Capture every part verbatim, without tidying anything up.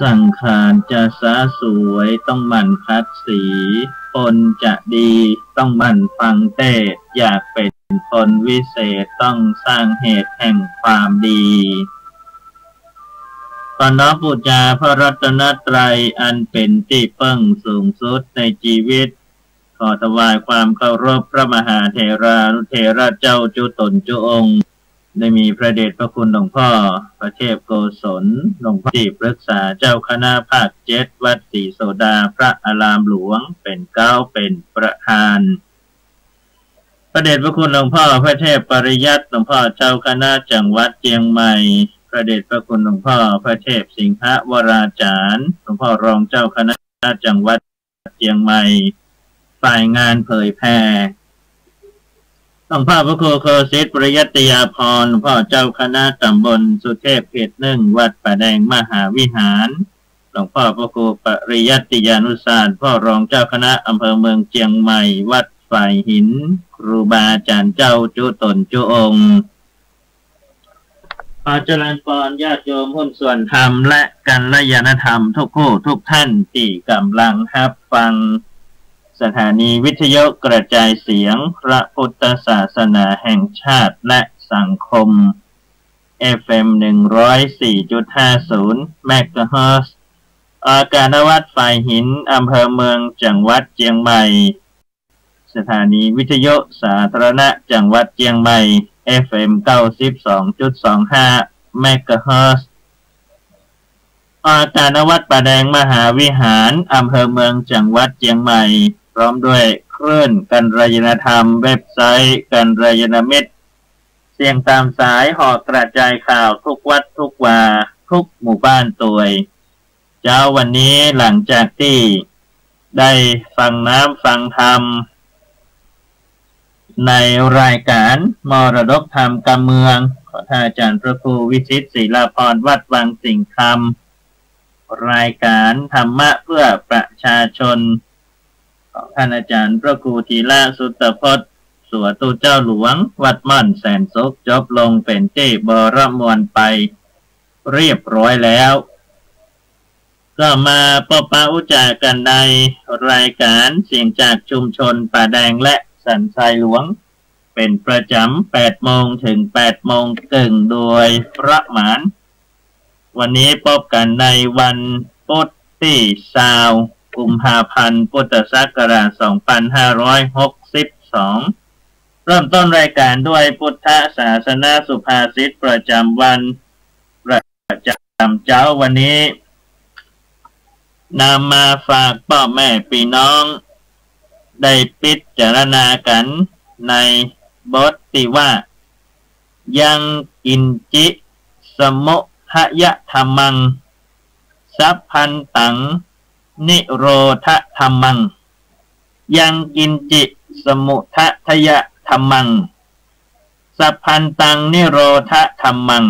สังขารจะสะสวยต้องหมั่นขัดสี คนจะดีต้องหมั่นฟังเทศน์ อยากเป็นคนวิเศษต้องสร้างเหตุแห่งความดี ขอน้อมปู๋จาพระรัตนตรัยอันเป๋นตี้เปิ้งสูงสุดในจีวิต ขอถวายความเคารพพระมหาเถรานุเถระเจ้าจุ๊ต๋นจุ๊องค์ ได้มีพระเดชพระคุณหลวงพ่อพระเทพโกศล หลวงพ่อตี้ปรึกษาเจ้าคณะภาคเจ็ดวัดศรีโสดา พระอารามหลวง เป๋นเก๊าเป๋นประธาน พระเดชพระคุณหลวงพ่อพระเทพปริยัติ หลวงพ่อเจ้าคณะจังหวัดเจียงใหม่ พระเดชพระคุณหลวงพ่อพระเทพสิงหวราจารย์ หลวงพ่อรองเจ้าคณะจังหวัดเจียงใหม่ ฝ่ายงานเผยแผ่ หลวงพ่อพระครูโคสิทธิ์ปริยัตยาภรณ์ หลวงพ่อเจ้าคณะต๋ำบลสุเทพเขตหนึ่ง วัดป่าแดงมหาวิหาร หลวงพ่อพระครูปริยัตยานุศาสตร์ พ่อรองเจ้าคณะอำเภอเมืองเจียงใหม่ วัดฝายหิน ครูบาอาจ๋ารย์เจ้าจุ๊ต๋นจุ๊องค์ ขอเจริญปอนญาติโยมหุ้นส่วนธรรมและกัลยาณธรรมทุกคู่ทุกท่านตี้ก่ำลังฮับฟังสถานีวิทยุกระจายเสียงพระพุทธศาสนาแห่งชาติและสังคม เอฟเอ็ม หนึ่งร้อยสี่จุดห้าศูนย์ เมกะเฮิรตซ์ ออกอากาศ ณ วัดฝายหิน อำเภอเมือง จังหวัดเจียงใหม่ สถานีวิทยุสาธารณะจังหวัดเจียงใหม่ เอฟเอ็ม เก้าสิบสองจุดสองห้า เมกะเฮิรตซ์ ออกอากาศ ณ วัดป่าแดงมหาวิหาร อำเภอเมือง จังหวัดเจียงใหม่ พร้อมด้วยคลื่นกัลยาณธรรม เว็บไซต์กัลยาณมิตร เสียงตามสาย ห่อกระจายข่าวทุกวัดทุกวา ทุกหมู่บ้านตวย เจ๊าวันนี้หลังจากตี้ได้ฟังน้ำฟังธรรม ในรายการมรดกธรรมกำเมือง ของท่านอาจ๋ารย์พระครูวิชิต ศิลาภรณ์ วัดวังสิงห์คำ รายการธรรมะเพื่อประชาชน ของท่านอาจ๋ารย์พระครูธีระสุตพจน์ สัวตุเจ้าหลวง วัดม่อนแสนสุข จบลงเป๋นตี้บรมวลไปเรียบร้อยแล้ว ก็มาปบปะอู้จ๋ากั๋นในรายการเสียงจากชุมชนป่าแดงและสันทรายหลวง เป๋นประจ๋ำ แปดโมงเถิงแปดโมงเกิ่งโดยประมาณ วันนี้ปบกั๋นในวันปุ๊ดตี้ซาว กุมภาพันธ์ พุทธศักราช สองพันห้าร้อยหกสิบสอง เริ่มต้นรายการด้วยพุทธศาสนสุภาษิตประจ๋ำวัน ประจ๋ำเจ๊าวันนี้ นำมาฝากป้อแม่ปี้น้องได้ปิ๊จารณากั๋นในบทตี้ว่า ยังกิญจิ สมุทยธัมมัง สัพพันตัง นิโรธธัมมัง ยังกิญจิ สมุทยธัมมัง สัพพันตัง นิโรธธัมมัง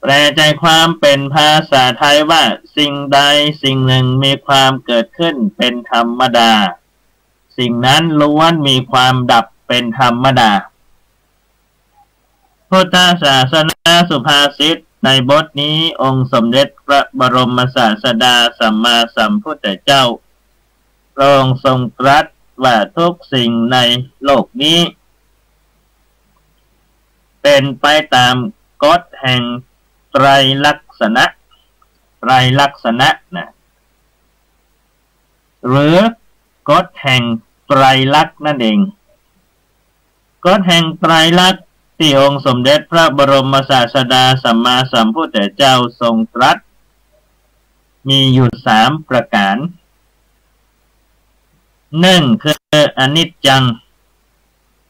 แปลใจความเป๋นภาษาไทยว่า สิ่งใดสิ่งหนึ่งมีความเกิดขึ้นเป๋นธรรมดา สิ่งนั้นล้วนมีความดับเป๋นธรรมดา พุทธศาสนสุภาษิตในบทนี้ องค์สมเด็จพระบรมศาสดาสัมมาสัมพุทธเจ้า พระองค์ทรงตรัสว่าทุกสิ่งในโลกนี้ เป๋นไปต๋ามกฎแห่งไตรลักษณะ ไตรลักษณะนะ หรือกฎแห่งไตรลักษณ์นั่นเอง กฎแห่งไตรลักษณ์ตี้องค์สมเด็จพระบรมศาสดาสัมมาสัมพุทธเจ้าทรงตรัส มีอยู่สามประก๋าน หนึ่งคืออนิจจัง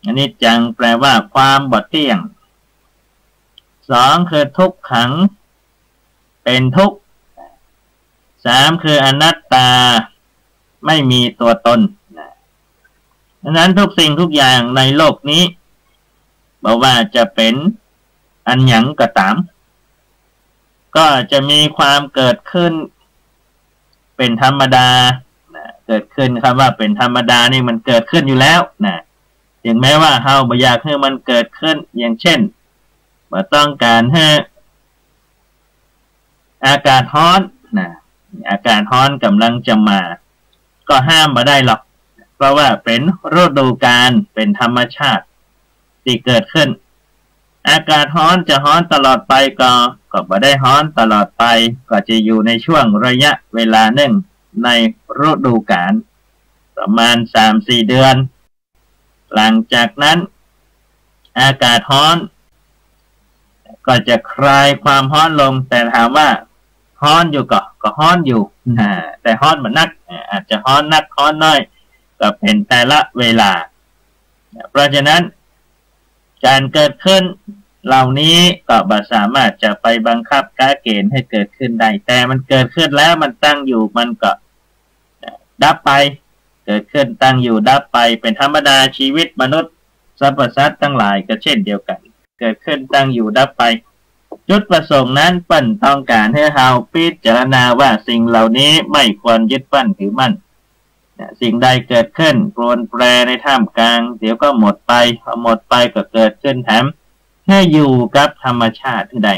อนิจจังแปลว่าความบ่เตี้ยง สองคือทุกขัง เป๋นทุกข์ สามคืออนัตตา ไม่มีตัวตนนะ ดังนั้นทุกสิ่งทุกอย่างในโลกนี้ บ่ว่าจะเป๋นอันหยังก็ต๋าม ก็จะมีความเกิดขึ้นเป๋นธรรมดานะ เกิดขึ้น กำว่าเป๋นธรรมดานี่มันเกิดขึ้นอยู่แล้วนะ เถิงแม้ว่าเฮาบ่อยากหื้อมันเกิดขึ้น อย่างเช่น บ่ต้องก๋านหื้อ อากาศฮ้อนนะ อากาศฮ้อนก่ำลังจะมา ก็ห้ามบ่ได้หรอก เพราะว่าเป๋นฤดูกาล เป๋นธรรมชาติตี้เกิดขึ้น อากาศฮ้อนจะฮ้อนตลอดไปก็ ก็บ่ได้ฮ้อนตลอดไป ก็จะอยู่ในช่วงระยะเวลานึ่งในฤดูกาล ประมาณสามสี่เดือน หลังจากนั้น อากาศฮ้อน ก็จะคลายความฮ้อนลง แต่ถามว่าฮ้อนอยู่ก่อ ก็ฮ้อนอยู่นะ แต่ฮ้อนบ่นัก อาจจะฮ้อนนักฮ้อนน้อย ก็เป๋นแต่ละเวลา เพราะฉะนั้น ก๋านเกิดขึ้นเหล่านี้ก็บ่สามารถจะไปบังคับกะเกณฑ์หื้อเกิดขึ้นได้ แต่มันเกิดขึ้นแล้วมันตั้งอยู่มันก็ดับไป เกิดขึ้นตั้งอยู่ดับไป เป๋นธรรมดา ชีวิตมนุษย์ สรรพสัตว์ตังหลายก็เช่นเดียวกั๋น เกิดขึ้นตั้งอยู่ดับไป จุดประสงค์นั้นเปิ้นต้องก๋านหื้อเฮาพิจารณาว่าสิ่งเหล่านี้ไม่ควรยึดมั่นถือมั่น นะ สิ่งใดเกิดขึ้นปรวนแปรในท่ามกลาง เดี๋ยวก็หมดไป พอหมดไปก็เกิดขึ้นแถม หื้ออยู่กับธรรมชาติหื้อได้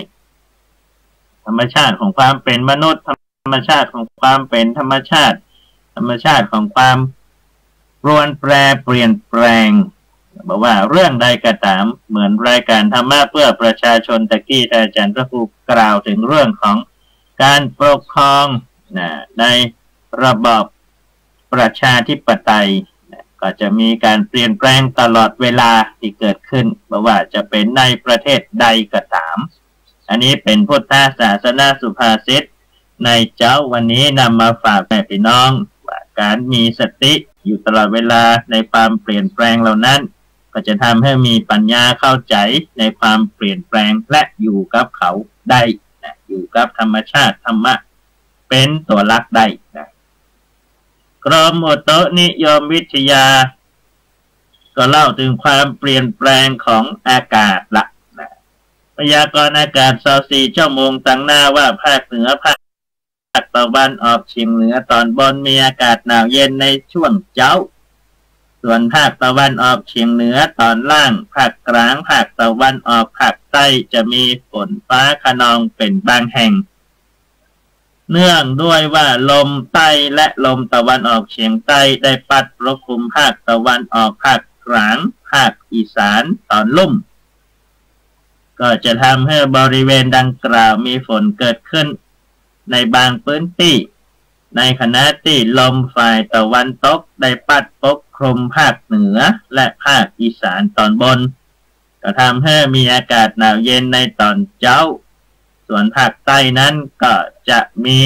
ธรรมชาติของความเป๋นมนุษย์ ธรรมชาติของความเป๋นธรรมชาติ ธรรมชาติของความปรวนแปรเปลี่ยนแปลง บอกว่าเรื่องใดก็ต๋าม เหมือนรายการธรรมะเพื่อประชาชนตะกี้ ท่านอาจารย์พระครูกล่าวถึงเรื่องของการปกครอง นะ ในระบอบประชาธิปไตย นะ ก็จะมีการเปลี่ยนแปลงตลอดเวลาตี้เกิดขึ้น บ่ว่าจะเป๋นในประเทศใดก็ต๋าม อันนี้เป๋นพุทธศาสนสุภาษิตในเจ๊าวันนี้นำมาฝากแม่พี่น้อง ว่าก๋านมีสติอยู่ตลอดเวลาในความเปลี่ยนแปลงเหล่านั้น ก็จะทำให้มีปัญญาเข้าใจ๋ในความเปลี่ยนแปลงและอยู่กับเขาได้นะ อยู่กับธรรมชาติธรรมะเป๋นตั๋วหลักได้นะ กรมอุตุนิยมวิทยา ก็เล่าถึงความเปลี่ยนแปลงของอากาศละนะ พยากรณ์อากาศซาวสี่ชั่วโมงตังหน้าว่าภาคเหนือ ภาคตะวันออกเฉียงเหนือต๋อนบนมีอากาศหนาวเย็นในช่วงเจ๊า ส่วนภาคตะวันออกเฉียงเหนือต๋อนล่าง ภาคกลาง ภาคตะวันออก ภาคใต้จะมีฝนฟ้าคะนองเป๋นบางแห่ง เนื่องด้วยว่าลมใต้และลมตะวันออกเฉียงใต้ได้ปั๊ดปกคลุมภาคตะวันออก ภาคกลาง ภาคอีสานต๋อนลุ่ม ก็จะทำให้บริเวณดังกล่าวมีฝนเกิดขึ้นในบางพื้นตี้ ในขณะตี้ลมฝ่ายตะวันตกได้ปั๊ดปกคลุมภาคเหนือและภาคอีสานต๋อนบน ก็ทำให้มีอากาศหนาวเย็นในต๋อนเจ๊า ส่วนภาคใต้นั้นก็จะมี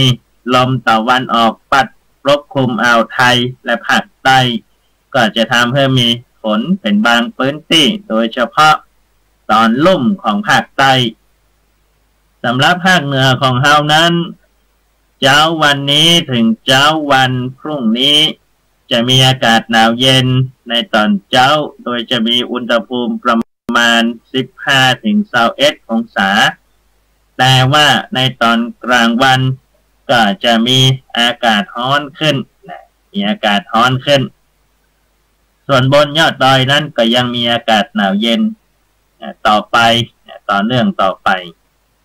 ลมตะวันออกปั๊ดปกคลุมอ่าวไทย และภาคใต้ก็จะทำให้มีฝนเป๋นบางพื้นตี้ โดยเฉพาะต๋อนลุ่มของภาคใต้ สำหรับภาคเหนือของเฮานั้น เจ๊าวันนี้ถึงเจ๊าวันพรุ่งนี้ จะมีอากาศหนาวเย็นในต๋อนเจ๊า โดยจะมีอุณหภูมิประมาณสิบห้าถึงซาวเอ็ดองศา แต่ว่าในต๋อนกลางวันก็จะมีอากาศฮ้อนขึ้นนะ มีอากาศฮ้อนขึ้น ส่วนบนยอดดอยนั้นก็ยังมีอากาศหนาวเย็น นะ ต่อไป นะ ต่อเนื่องต่อไป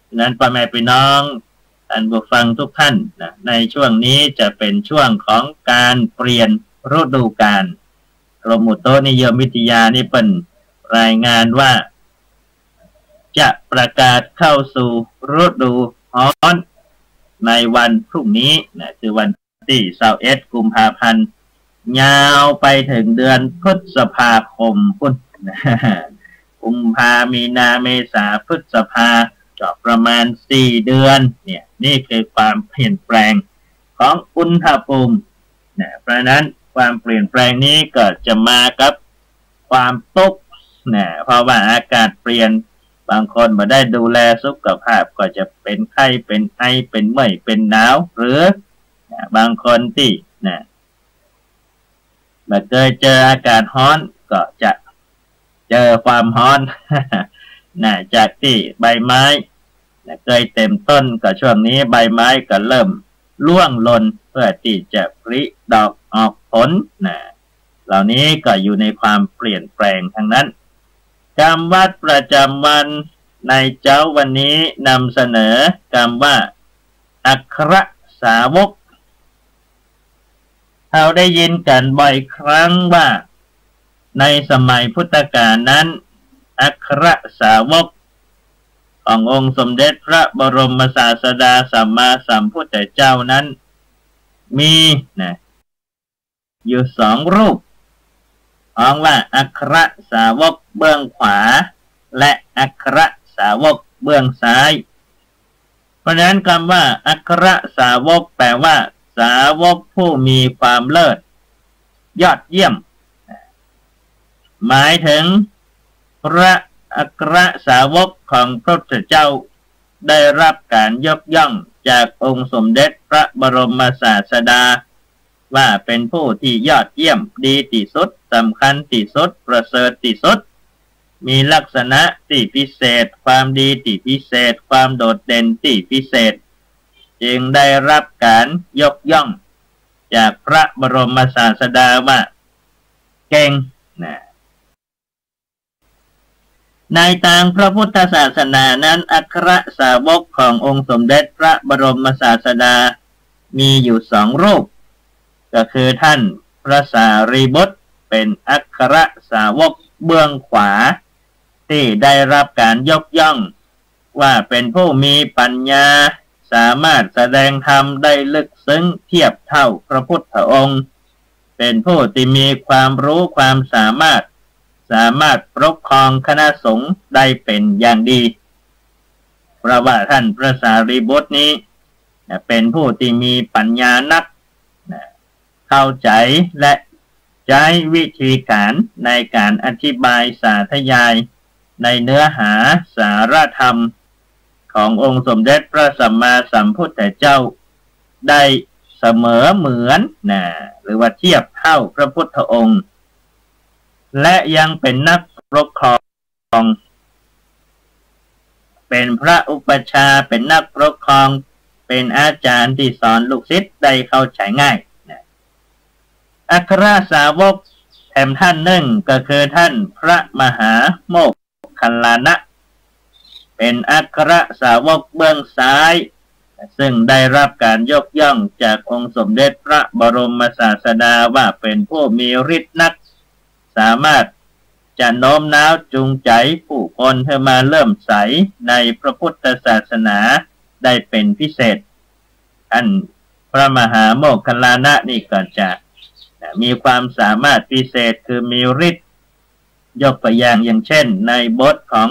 ฉะนั้นป้อแม่ปี้น้อง ท่านผู้ฟังทุกท่านนะ ในช่วงนี้จะเป๋นช่วงของก๋านเปลี่ยนฤดูกาล กรมอุตุนิยมวิทยานี่เปิ้นรายงานว่า จะประกาศเข้าสู่ฤดูฮ้อนในวันพรุ่งนี้นะ คือวันตี้ซาวเอ็ดกุมภาพันธ์ ยาวไปเถิงเดือนพฤษภาคมปู้น กุมภา มีนา เมษา พฤษภา ก็ประมาณสี่เดือนเนี่ย นี่คือความเปลี่ยนแปลงของอุณหภูมินะ เพราะฉะนั้นความเปลี่ยนแปลงนี้ก็จะมากับความตุ๊กข์นะ เพราะว่าอากาศเปลี่ยน บางคนบ่ได้ดูแลสุขภาพก็จะเป๋นไข้ เป๋นไอ เป๋นเมื่อย เป๋นหนาว หรือนะ บางคนตี้นะ บ่เกยเจออากาศฮ้อนก็จะเจอความฮ้อน นะ จากตี้ใบไม้นะ เกยเต็มต้น ก็ช่วงนี้ใบไม้ก็เริ่มร่วงหล่นเพื่อตี้จะผลิดอกออกผลนะ เหล่านี้ก็อยู่ในความเปลี่ยนแปลงทั้งนั้น กำวัดประจ๋ำวันในเจ๊าวันนี้นำเสนอกำว่า อัครสาวก เฮาได้ยินกั๋นบ่อยครั้งว่า ในสมัยพุทธกาลนั้น อัครสาวกขององค์สมเด็จพระบรมศาสดาสัมมาสัมพุทธเจ้านั้น มีนะ อยู่สองรูป ฮ้องว่าอัครสาวกเบื้องขวา และอัครสาวกเบื้องซ้าย เพราะฉะนั้นกำว่าอัครสาวกแปลว่าสาวกผู้มีความเลิศ ยอดเยี่ยม หมายถึงพระอัครสาวกของพระพุทธเจ้า ได้รับการยกย่องจากองค์สมเด็จพระบรมศาสดา ว่าเป็นผู้ที่ยอดเยี่ยม ดีตี้สุด สำคัญตี้สุด ประเสริฐตี้สุด มีลักษณะตี้พิเศษ ความดีตี้พิเศษ ความโดดเด่นตี้พิเศษ จึงได้รับการยกย่องจากพระบรมศาสดาว่าเก่งนะ ในตางพระพุทธศาสนานั้น อัครสาวกขององค์สมเด็จพระบรมศาสดา มีอยู่สองรูป ก็คือท่านพระสารีบุตร เป็นอัครสาวกเบื้องขวา ตี้ได้รับการยกย่อง ว่าเป็นผู้มีปัญญา สามารถแสดงธรรมได้ลึกซึ้งเทียบเท่าพระพุทธองค์ เป็นผู้ที่มีความรู้ความสามารถ สามารถปกครองคณะสงฆ์ได้เป็นอย่างดี เพราะว่าท่านพระสารีบุตรนี้นะ เป็นผู้ที่มีปัญญานักนะ เข้าใจ๋และใจ๊วิธีก๋านในก๋านอธิบายสาธยายในเนื้อหาสารธรรมขององค์สมเด็จพระสัมมาสัมพุทธเจ้าได้เสมอเหมือนนะ หรือว่าเทียบเท่าพระพุทธองค์ และยังเป็นนักปกครอง เป็นพระอุปัชฌาย์ เป็นนักปกครอง เป็นอาจ๋ารย์ตี้สอนลูกศิษย์ได้เข้าใจ๋ง่ายนะ อัครสาวกแถมท่านนึ่งก็คือท่านพระมหาโมคคัลลานะ เป็นอัครสาวกเบื้องซ้าย ซึ่งได้รับการยกย่องจากองค์สมเด็จพระบรมศาสดาว่าเป็นผู้มีฤทธิ์นัก สามารถจะโน้มน้าวจูงใจ๋ผู้คนหื้อมาเลื่อมใสในพระพุทธศาสนาได้เป็นพิเศษ อันพระมหาโมคคัลลานะนี่ก็จะมีความสามารถพิเศษคือมีฤทธิ์ ยกตัวอย่าง อย่างเช่น ในบทของ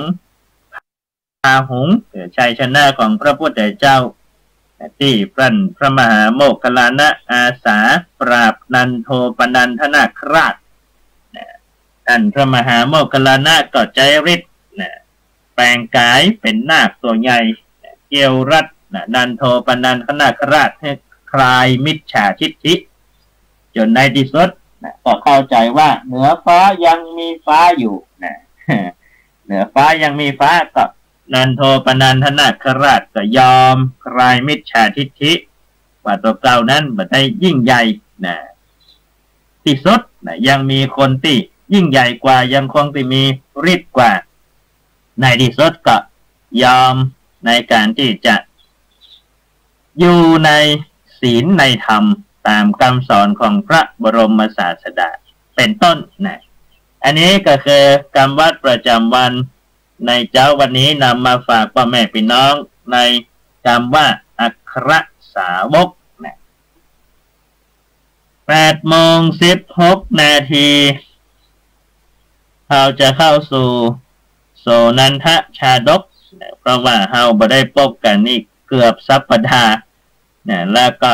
พาหุงค์ หรือชัยชนะของพระพุทธเจ้า ตี้พระ พระมหาโมคคัลลานะอาสาปราบนันโทปนันทนาคราชนะ ท่านพระมหาโมคคัลลานะก็ใจ๊ฤทธิ์นะ แปลงก๋ายเป๋นนาคตั๋วใหญ่นะ เกี่ยวรัดนะ นันโทปนันทนาคราชหื้อคลายมิจฉาทิฏฐิ จ๋นในตี้สุดนะ ก็เข้าใจ๋ว่าเหนือฟ้ายังมีฟ้าอยู่นะ เหนือฟ้ายังมีฟ้า ก็นันโทปนันทนาคราชก็ยอมคลายมิจฉาทิฏฐิ ว่าตั๋วเก่านั้นบ่ได้ยิ่งใหญ่นะ ตี้สุดนะ ยังมีคนตี้ยิ่งใหญ่กว่า ยังคงตี้มีฤทธิ์กว่า ในตี้สุดก็ยอมในก๋านตี้จะอยู่ในศีลในธรรมต๋ามกำสอนของพระบรมศาสดา เป๋นต้นนะ อันนี้ก็คือกำวัดประจ๋ำวันในเจ๊าวันนี้นำมาฝากป้อแม่ปี้น้องในกำว่าอัครสาวกนะ แปดโมงสิบหกนาที เฮาจะเข้าสู่โสณณทชาดกนะ เพราะว่าเฮาบ่ได้ปบกั๋นนี่เกือบสัปดาห์นะ แล้วก็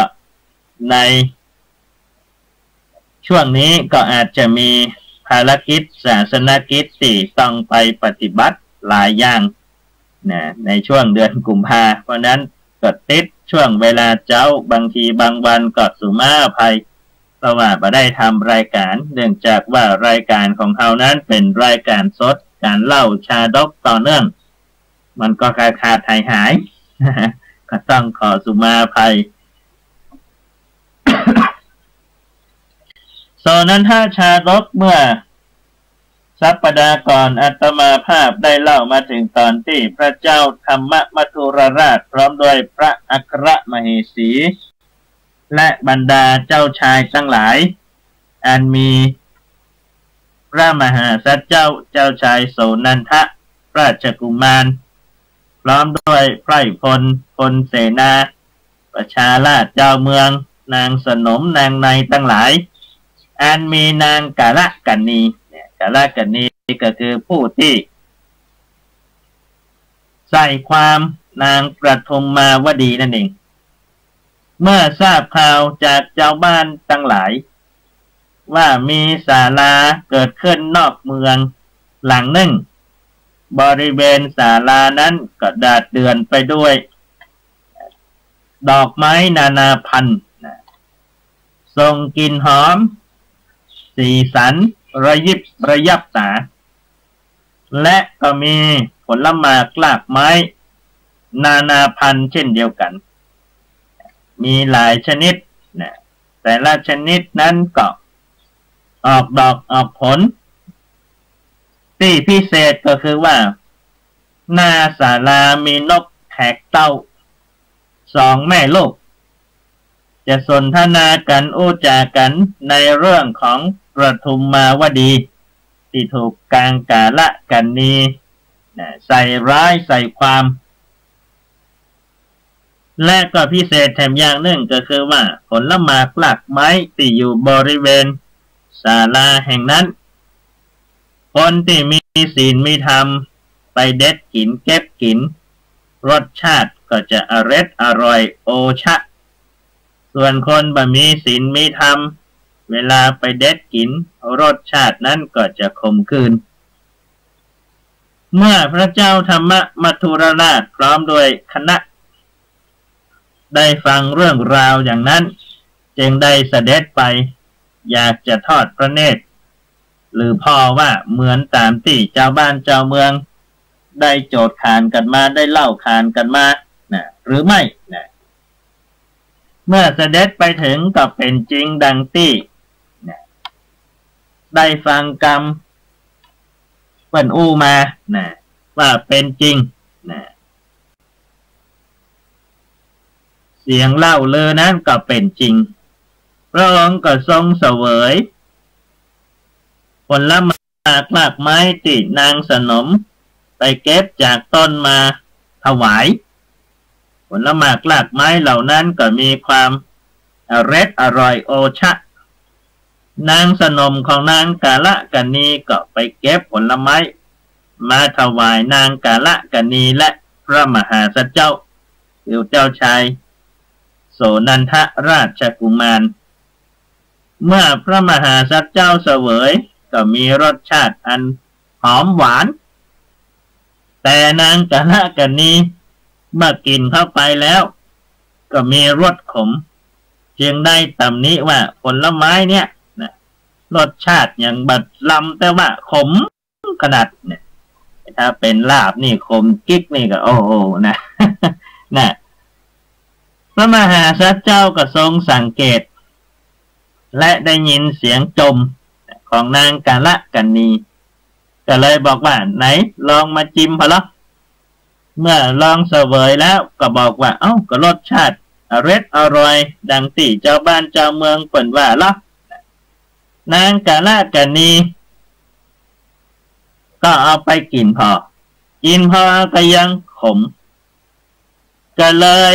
ใน ช่วงนี้ก็อาจจะมีภารกิจศาสนกิจตี้ต้องไปปฏิบัติหลายอย่างนะ ในช่วงเดือนกุมภา เพราะนั้นก็ติดช่วงเวลาเจ๊า บางทีบางวันก็สุมาอภัย เพราะว่าบ่ได้ทำรายก๋าน เนื่องจากว่ารายก๋านของเฮานั้นเป๋นรายก๋านสด ก๋านเล่าชาดกต่อเนื่อง มันก็ขาดๆหายๆ ก็ต้องขอสุมาอภัย โสณณทชาดกเมื่อ สัปดาห์ก่อนอาตมาภาพได้เล่ามาถึงตอนตี้พระเจ้าธรรมมัธุรราชพร้อมด้วยพระอัครมเหสี และบรรดาเจ้าชายตังหลาย อันมีพระมหาสัตว์เจ้า เจ้าชายโสณันทะราชกุมาร พร้อมด้วยไพร่พล พลเสนา ประชาราษฎร์จาวเมือง นางสนม นางในตังหลาย อันมีนางกาลกัณณี เนี่ย กาลกัณณีก็คือผู้ตี้ใส่ความนางปทุมมาวดีนั่นเอง เมื่อทราบข่าวจากจาวบ้านตังหลาย ว่ามีศาลาเกิดขึ้นนอกเมืองหลังนึ่ง บริเวณศาลานั้นก็ดาดเดือนไปด้วยดอกไม้นานาพันธุ์นะ ส่งกลิ่นหอม สีสันระยิบระยับต๋า และก็มีผลหมากรากไม้นานาพันธุ์เช่นเดียวกัน มีหลายชนิดนะ แต่ละชนิดนั้นก็ออกดอกออกผล ตี้พิเศษก็คือว่า หน้าศาลามีนกแขกเต้าสองแม่ลูก จะสนทนากั๋นอู้จ๋ากั๋นในเรื่องของปทุมมาวดี ตี้ถูกนางกาลกัณณีนะ ใส่ร้ายใส่ความ และก็พิเศษแถมอย่างนึ่งก็คือว่า ผลหมากรากไม้ตี้อยู่บริเวณศาลาแห่งนั้น คนตี้มีศีลมีธรรมไปเด็ดกิ๋นเก็บกิ๋น รสชาติก็จะอร็ดอร่อยโอชะ ส่วนคนบ่มีศีลมีธรรม เวลาไปเด็ดกิ๋น รสชาตินั้นก็จะขมขื่น เมื่อพระเจ้าธรรมมัธุรราชพร้อมด้วยคณะ ได้ฟังเรื่องราวอย่างนั้น จึงได้เสด็จไป อยากจะทอดพระเนตร หรือผ่อว่าเหมือนต๋ามตี้จาวบ้านจาวเมือง ได้โจทย์ขานกั๋นมา ได้เล่าขานกั๋นมานะ หรือไม่นะ เมื่อเสด็จไปถึงก็เป๋นจริงดังตี้นะ ได้ฟังกำเปิ้นอู้มานะ ว่าเป๋นจริงนะ เสียงเล่าลือนั้นก็เป๋นจริง พระองค์ก็ทรงเสวยผลหมากรากไม้ตี้นางสนมไปเก็บจากต้นมาถวาย ผลหมากรากไม้เหล่านั้นก็มีความอร็ดอร่อยโอชะ นางสนมของนางกาลกัณณีก็ไปเก็บผลไม้มาถวายนางกาลกัณณีและพระมหาสัตว์เจ้า คือเจ้าชายโสณันทราชกุมาร เมื่อพระมหาสัตว์เจ้าเสวยก็มีรสชาติอันหอมหวาน แต่นางกาลกัณณีเมื่อกิ๋นเข้าไปแล้วก็มีรสขม จึงได้ตำหนิว่าผลไม้เนี่ยนะ รสชาติยังบ่ลำแต่ว่าขมขนาดเนี่ย ถ้าเป๋นลาบนี่ขมจิ๊กนี่ก็โอ้โหนะ นะ พระมหาสัตว์เจ้าก็ทรงสังเกต และได้ยินเสียงจมของนางกาลกัณณี ก็เลยบอกว่า ไหนลองมาจิมผ่อละ เมื่อลองเสวยแล้วก็บอกว่า เอ้า ก็รสชาติอร็ดอร่อยดังตี้จาวบ้านจาวเมืองเปิ้นว่าละ นางกาลกัณณีก็เอาไปกิ๋นผ่อ กิ๋นผ่อก็ยังขม ก็เลย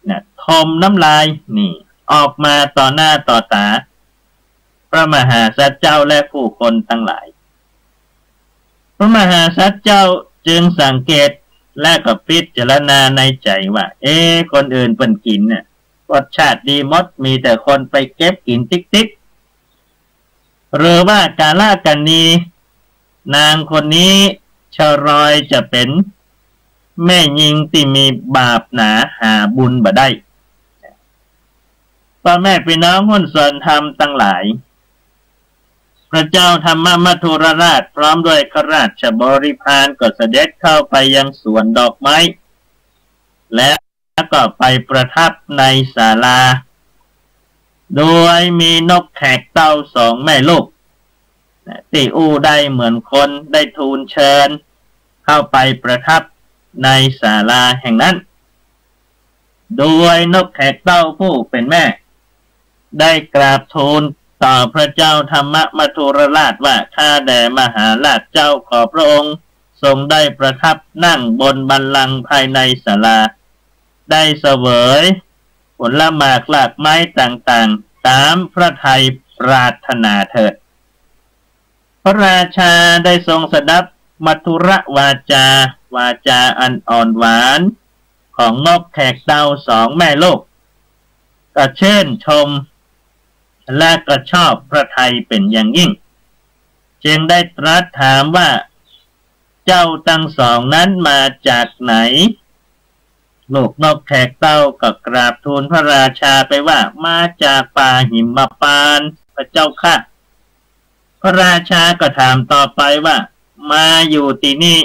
นะ ถมน้ำลายนี่ออกมาต่อหน้าต่อต๋าพระมหาสัตว์เจ้าและผู้คนตังหลาย พระมหาสัตว์เจ้าจึงสังเกตและก็พิจารณาในใจ๋ว่า เอ๊ะ คนอื่นเปิ้นกิ๋นเนี่ยรสชาติดีหมด มีแต่คนไปเก็บกิ๋นติ๊กๆ หรือว่ากาลกัณณี นางคนนี้ชะรอยจะเป๋นแม่ญิงตี้มีบาปหนาหาบุญบ่ได้ พ่อแม่พี่น้องผู้สนธรรมตังหลาย พระเจ้าธรรมมัธุรราชพร้อมด้วยข้าราชบริพารก็เสด็จเข้าไปยังสวนดอกไม้ และก็ไปประทับในศาลา โดยมีนกแขกเต้าสองแม่ลูก นะ ตี้อู้ได้เหมือนคน ได้ทูลเชิญเข้าไปประทับในศาลาแห่งนั้น โดยนกแขกเต้าผู้เป็นแม่ ได้กราบทูลต่อพระเจ้าธรรมมัทธุรราชว่า ข้าแต่มหาราชเจ้า ขอพระองค์ทรงได้ประทับนั่งบนบัลลังก์ภายในศาลา ได้เสวยผลหมากรากไม้ต่างๆ ตามพระทัยปรารถนาเถิด พระราชาได้ทรงสดับมัทธุรวาจา วาจาอันอ่อนหวานของนกแขกเต้าสองแม่ลูก ก็ชื่นชม และก็ชอบพระทัยเป็นอย่างยิ่ง จึงได้ตรัสถามว่า เจ้าตังสองนั้นมาจากไหน ลูกนกแขกเต้าก็กราบทูลพระราชาไปว่า มาจากป่าหิมพานต์พระเจ้าข้า พระราชาก็ถามต่อไปว่า มาอยู่ตี้นี่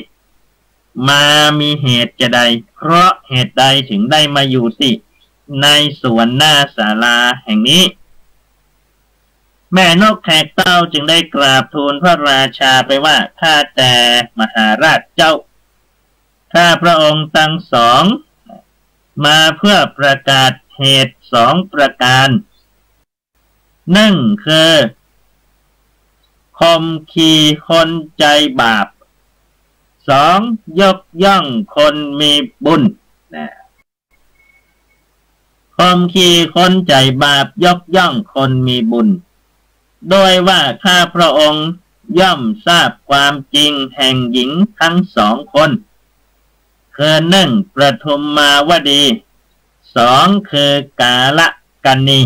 มามีเหตุจะใด เพราะเหตุใดถึงได้มาอยู่ตี้ในสวนหน้าศาลาแห่งนี้ แม่นกแขกเต้าจึงได้กราบทูลพระราชาไปว่า ข้าแต่มหาราชเจ้า ข้าพระองค์ตังสอง มาเพื่อประกาศเหตุสองประการ หนึ่งคือ ข่มขี่คนใจบาป สอง ยกย่องคนมีบุญ นะ ข่มขี่คนใจบาป ยกย่องคนมีบุญ ด้วยว่าข้าพระองค์ย่อมทราบความจริงแห่งหญิงทั้งสองคน คือหนึ่ง ปทุมมาวดี สอง คือกาลกัณณี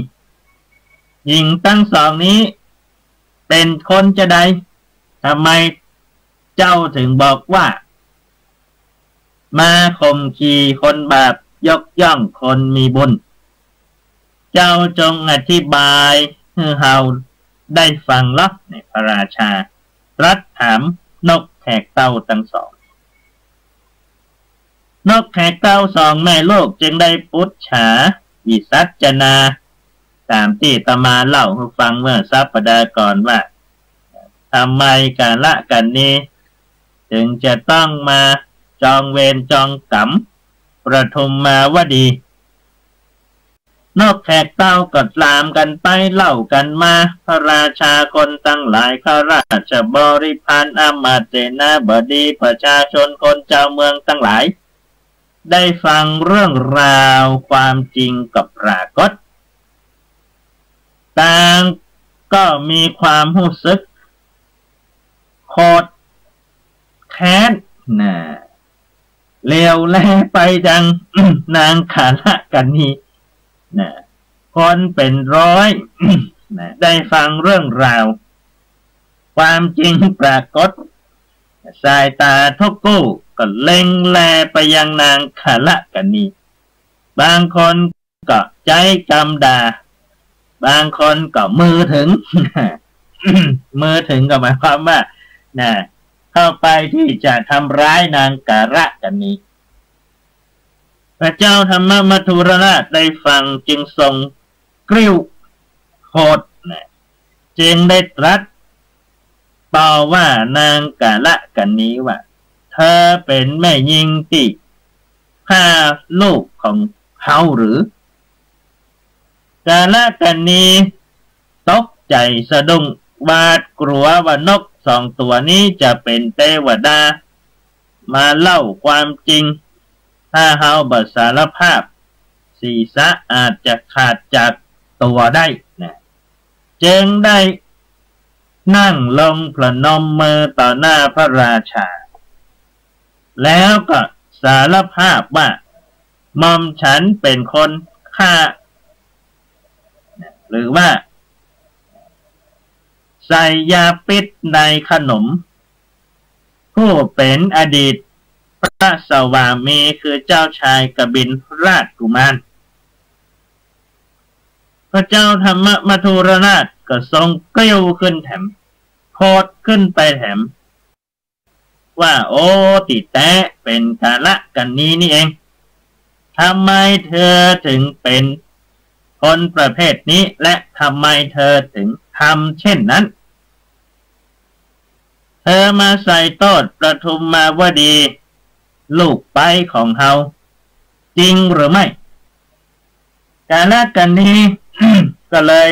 หญิงทั้งสองนี้เป็นคนจะใด ทำไมเจ้าถึงบอกว่า มาข่มขี่คนบาป ยกย่องคนมีบุญ เจ้าจงอธิบายหื้อเฮาได้ฟังเล่า นี่พระราชาตรัสถามนกแขกเต้าตังสอง นกแขกเต้าสองแม่ลูกจึงได้ปุจฉาวิสัชนา ตามตี้อาตมาเล่าหื้อฟังเมื่อสัปดาห์ก่อนว่า ทำไมกาลกัณณีถึงจะต้องมาจองเวรจองกรรมปทุมมาวดี นกแขกเต้าก็ตามกันไปเล่ากันมา พระราชาคนตังหลาย ข้าราชบริพาร อำมาตย์เสนาบดี ประชาชนคนจาวเมืองตังหลาย ได้ฟังเรื่องราวความจริงก็ปรากฏ ต่างก็มีความฮู้สึกโกรธแค้นนะ เหลียวแลไปยังนางกาลกัณณีนะ คนเป็นร้อยนะ ได้ฟังเรื่องราวความจริงปรากฏ สายตาทุกคู่ก็เล็งแลไปยังนางกาลกัณณี บางคนก็ใจ๊กำด่า บางคนก็มือถึง มือถึงก็หมายความว่านะ เข้าไปที่จะทำร้ายนางกาลกัณณี พระเจ้าธรรมมัทธุรราชได้ฟังจึงทรงกริ้วโกรธนะ จึงได้ตรัสต่อว่านางกาลกัณณีว่า เธอเป็นแม่ญิงตี้ฆ่าลูกของเฮาหรือ กาลกัณณีตกใจ๋สะดุ้ง หวาดกลัวว่านกสองตั๋วนี้จะเป๋นเตวดา มาเล่าความจริง ถ้าเฮาบ่สารภาพ ศีรษะอาจจะขาดจากตั๋วได้นะ จึงได้นั่งลงประนมมือต่อหน้าพระราชา แล้วก็สารภาพว่า หม่อมฉันเป๋นคนฆ่า หรือว่า ใส่ยาพิษในขนม ผู้เป๋นอดีตพระสวามีคือเจ้าชายกบิลราชกุมาร พระเจ้าธรรมมัทธุรราชก็ทรงกริ้วขึ้นแถม โกรธขึ้นไปแถม ว่า โอ้ ตี้แต๊เป๋นกาลกัณณีนี่เอง ทำไมเธอถึงเป๋นคนประเภทนี้ และทำไมเธอถึงทำเช่นนั้น เธอมาใส่โต้ษปทุมมาวดี ลูกใป๊ของเฮา จริงหรือไม่ กาลกัณณี ก็เลย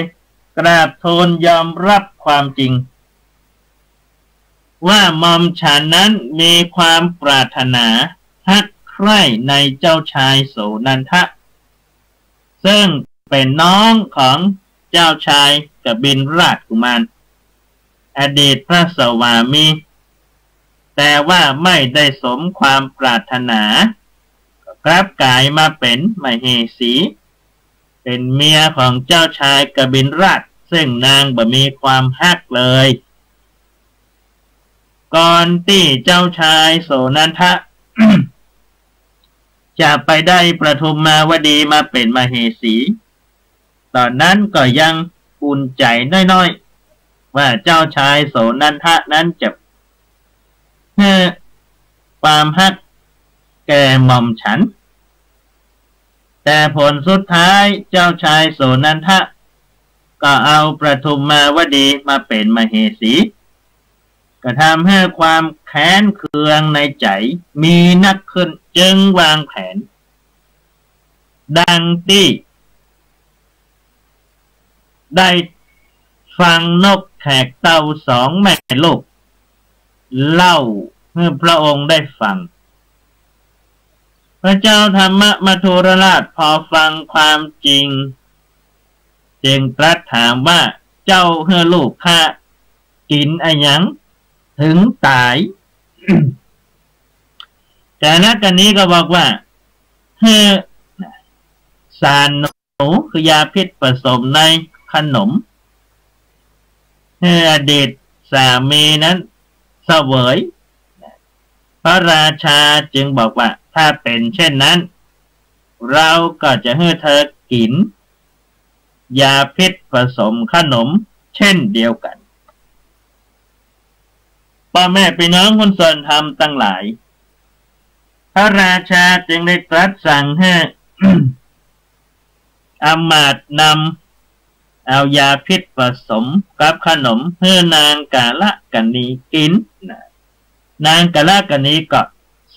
กราบทูลยอมรับความจริง ว่าหม่อมฉันนั้นมีความปรารถนาฮักใคร่ในเจ้าชายโสณัณฑะ ซึ่งเป็นน้องของเจ้าชายกบิลราชกุมาร อดีตพระสวามี แต่ว่าไม่ได้สมความปรารถนา กลับกลายมาเป็นมเหสี เป็นเมียของเจ้าชายกบิลราช ซึ่งนางบ่มีความฮักเลย ก่อนตี้เจ้าชายโสณัณฑะ จะไปได้ปทุมมาวดีมาเป็นมเหสี ต๋อนนั้นก็ยังอุ่นใจ๋น้อยๆ ว่าเจ้าชายโสณัณฑะนั้นจะหื้อความฮักแก่หม่อมฉัน แต่ผลสุดท้ายเจ้าชายโสณัณฑะ ก็เอาปทุมมาวดีมาเป็นมเหสี ก็ทำหื้อความแค้นเคืองในใจ๋มีนักขึ้น จึงวางแผน ดังตี้ได้ฟังนกแขกเต้าสองแม่ลูก เล่าหื้อพระองค์ได้ฟัง พระเจ้าธรรมมัทธุรราชพอฟังความจริง จึงตรัสถามว่า เจ้าหื้อลูกข้ากิ๋นอะหยังถึงต๋าย กาลกัณณีก็บอกว่า หื้อสารหนู คือยาพิษผสมในขนม หื้ออดีตสามีนั้นเสวย พระราชาจึงบอกว่า ถ้าเป็นเช่นนั้น เราก็จะหื้อเธอกิ๋นยาพิษผสมขนมเช่นเดียวกั๋น ป้อแม่ปี้น้องคนสนธรรมตังหลาย พระราชาจึงได้ตรัสสั่งหื้อ อำมาตย์นำเอายาพิษผสมกับขนมหื้อนางกาลกัณณีกิ๋นนะ นางกาลกัณณีก็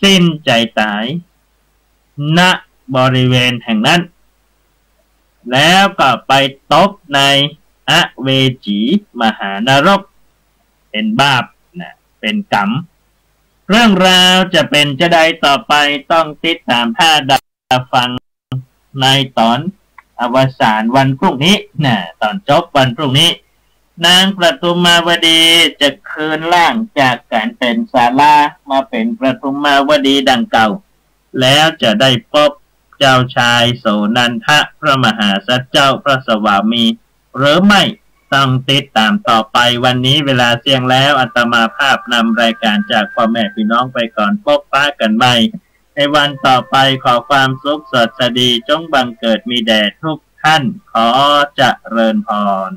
สิ้นใจ๋ต๋าย ณ บริเวณแห่งนั้น แล้วก็ไปตกในอเวจีมหานรก เป็นบาปนะ เป็นกรรม เรื่องราวจะเป็นจะใดต่อไป ต้องติดต๋ามต๋ามฟังในต๋อนอวสานวันพรุ่งนี้นะ ต๋อนจบวันพรุ่งนี้ นางปทุมมาวดีจะคืนร่างจากก๋านเป๋นสารามาเป๋นปทุมมาวดีดังเก่า แล้วจะได้พบเจ้าชายโสณัณฑะพระมหาสัจเจ้าพระสวามีหรือไม่ ต้องติดต๋ามต่อไป วันนี้เวลาเสี้ยงแล้ว อาตมาภาพนำรายก๋านจากป้อแม่ปี้น้องไปก่อน พบปะกั๋นใหม่ในวันต่อไป ขอความสุขสวัสดีจงบังเกิดมีแด่ทุกท่าน ขอเจริญพร